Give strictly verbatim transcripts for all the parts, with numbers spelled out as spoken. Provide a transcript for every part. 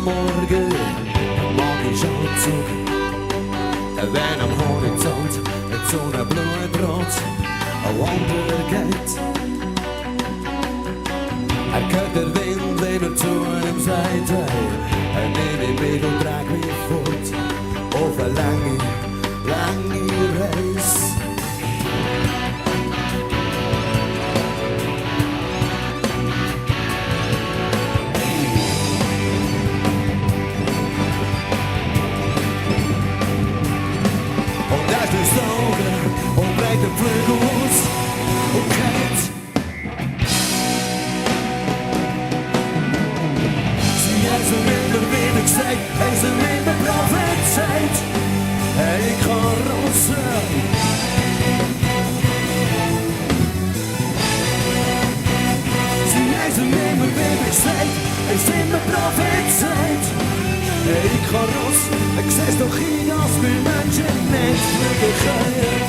Morge maak ich Anzug, wenn am Horizont de Sonne blueht root, wandergeit. Er kehrt der Wind, wenn er zu ihm seid, er nimmt mich mit und trägt mich fort auf eine lange, lange Reise. Und er ist der Sauger und breitet Flügel aus und geht. Sie haben es mir immer wieder gesagt, haben es mir immer prophezeit. Hey, Karosse. Sie haben es mir immer wieder gesagt, haben es mir prophezeit. Hey, Karosse, ich seh's doch ein, dass wir Menschen nicht fliegen können.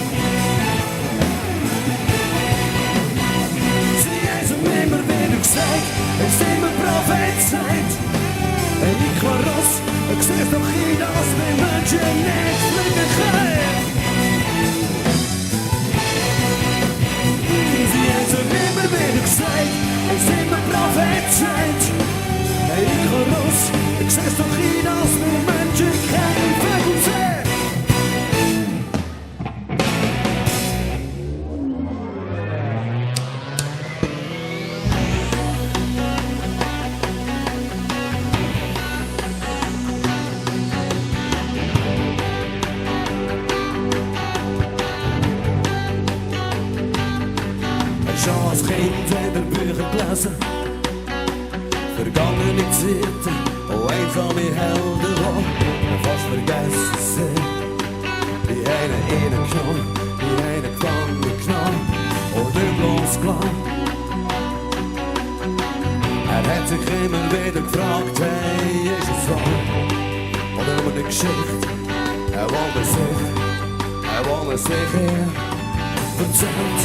Sie haben es mir immer wieder gesagt, haben es mir prophezeit. Hey, Ikarus, ich seh's doch ein, dass wir Menschen nicht fliegen können. Sie haben es mir immer wieder gesagt, haben es mir prophezeit. Hey, Ikarus, ich seh's doch ein, dass wir Menschen keine Vögel sind. Schon als Kind in de Bücher gelesen, vergangene Zeiten, wo einsame Helden waren, fast vergessen sind. Die eine in den Knochen, die eine gefangen genommen und üblos klar. Er hat sich immer wieder gefragt, hey, ist es wahr? Oder nur eine Geschichte, wo man sich, wo man sich hier erzählt.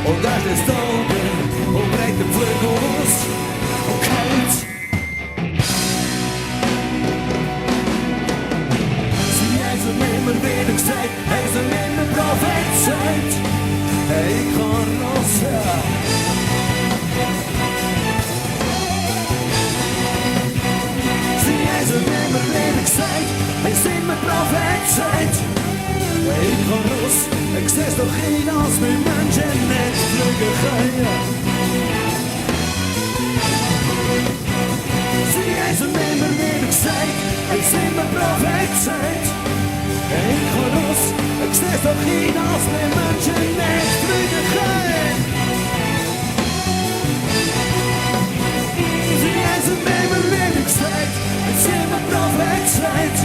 Und da ist der Sauger und breitet Flügel aus und geht. Sie haben es mir immer wieder gesagt, haben es mir immer prophezeit. Hey, Karosse. Sie haben es mir immer wieder gesagt, haben es mir prophezeit. Hey, Ikarus, ich seh's doch ein, dass wir Menschen nicht fliegen können. Sie haben es mir immer wieder gesagt, haben es mir prophezeit. Hey, Ikarus, ich seh's doch ein, dass wir Menschen nicht fliegen können. Sie haben es mir immer wieder gesagt, haben es mir prophezeit.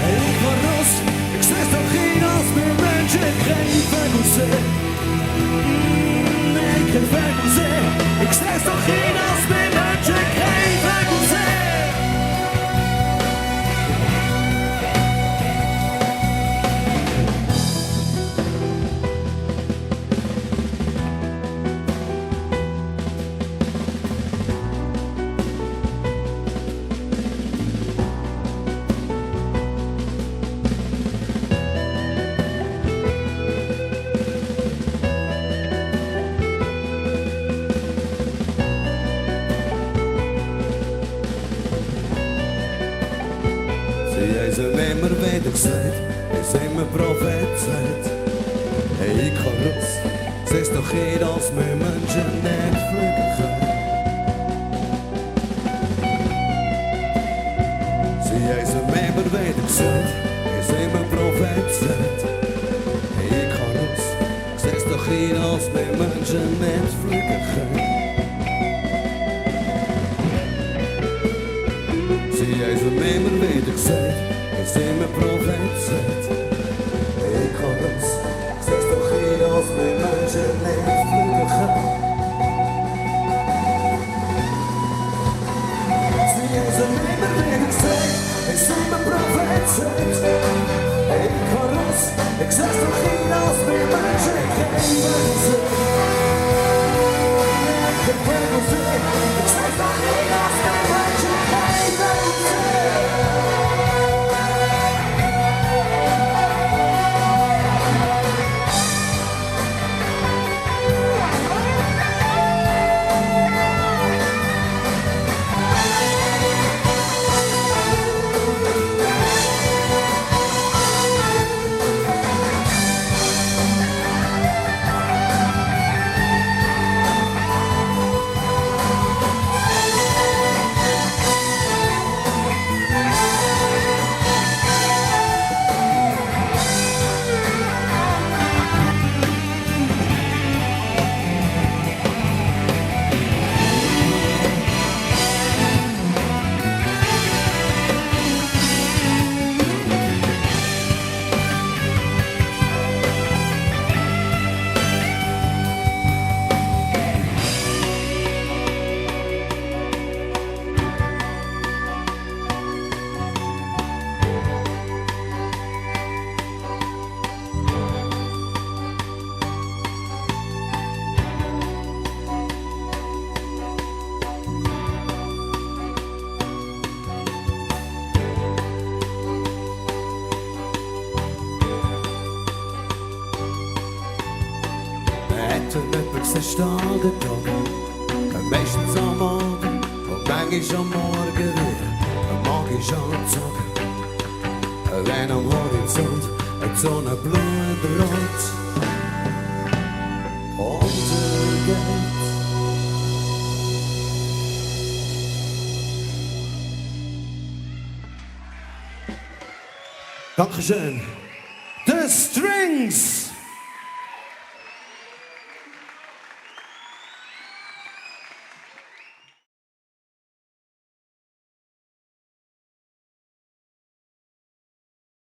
Hey, Ikarus, ich seh's doch ein, dass wir Menschen keine Vögel sind. Nein, keine Vögel sind. Ich seh's doch ein, dass wir Menschen keine Vögel sind. Sie haben es mir immer wieder gesagt, haben es mir prophezeit. Hey, Ikarus, seh's doch ein, dass wir Menschen nicht fliegen können. Sie haben es mir immer wieder gesagt, haben es mir prophezeit. Hey, Ikarus, ich seh's doch ein, dass wir Menschen nicht fliegen können. Sie haben es mir immer wieder gesagt, haben es mir prophezeit. Hey, Ikarus, ich seh's doch ein, dass wir Menschen nicht fliegen können. Sie haben es mir immer wieder gesagt, haben es mir prophezeit. Ete mit Pizza staat in Dogge. Meistens am Morge, un manchmal am Morge weer. Un morge is am Zogge. Wenn am Horizont de Sonne bloeie droht. Unnergeit. Dankeschön. The Strings!